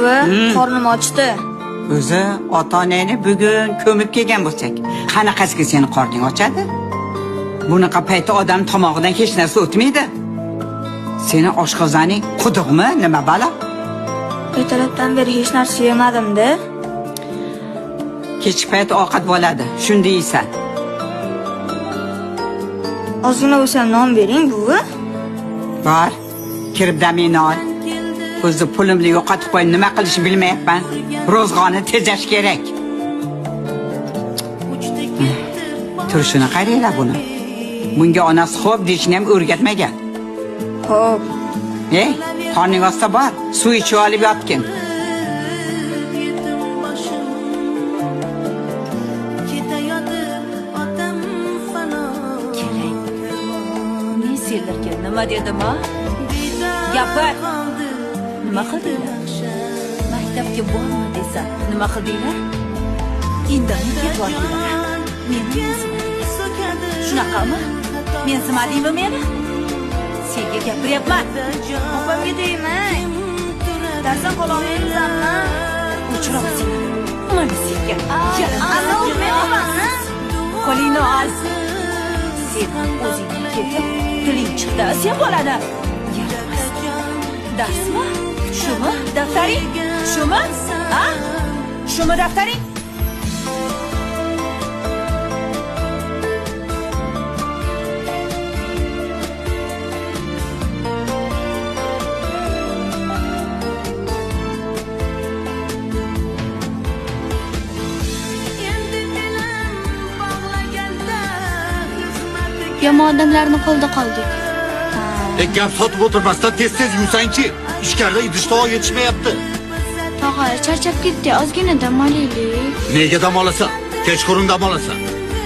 Buvi, qornim ochdi. O'zi ota-onangni bugun ko'mib kelgan bo'lsak, qanaqasiga seni qorning ochadi? Bunaqa paytda odam tomog'idan hech narsa o'tmaydi. Seni oshqozoning quduqmi, nima balo? Ertalabdan beri hech narsa yemadim-da. Kechki payt ovqat bo'ladi, shunda yeysan. Ozgina bo'lsa ham non bering, buvi. Bor, kirib damingni ol. O'zi pulimni yo'qotib qo'yib nima qilishni bilmayapman. Ro'zg'orni tejash kerak. Turishini qaranglar buni. Bunga onasi xo'p deyishni ham o'rgatmagan. Xo'p. Ey, qorning ochsa bor, suv ichib olib yotgin. Keling. Men senlarga nima dedim, a? Gapir. Nima qildinglar? Maktabga borma desam, nima qildinglar? Indamay ketyaptilar. Meni mensimadinglar. Shunaqami? Mensimadingmi meni? Senga gapiryapman. Opamga tegmang. Darsdan qololmaymizmi? O'chir og'zingni. Mana senga. Amma urmang opamni. Qo'lingni ol. Sen o'zingdan ketib, tiling chiqdi. Sen bolani. Yaramas. Darsmi? Shumi? Daftaring? Shumi? Ha? Shumi daftaring? Yomon odamlarni qo'lida qoldik. Gap sotib o'tirmasdan tez-tez yuvsangchi. Ichkarida idish tovoq yetishmayapti. Tog'a, charchab ketdik, ozgina dam olaylik. Nega dam olasan? Kechqurun dam olasan.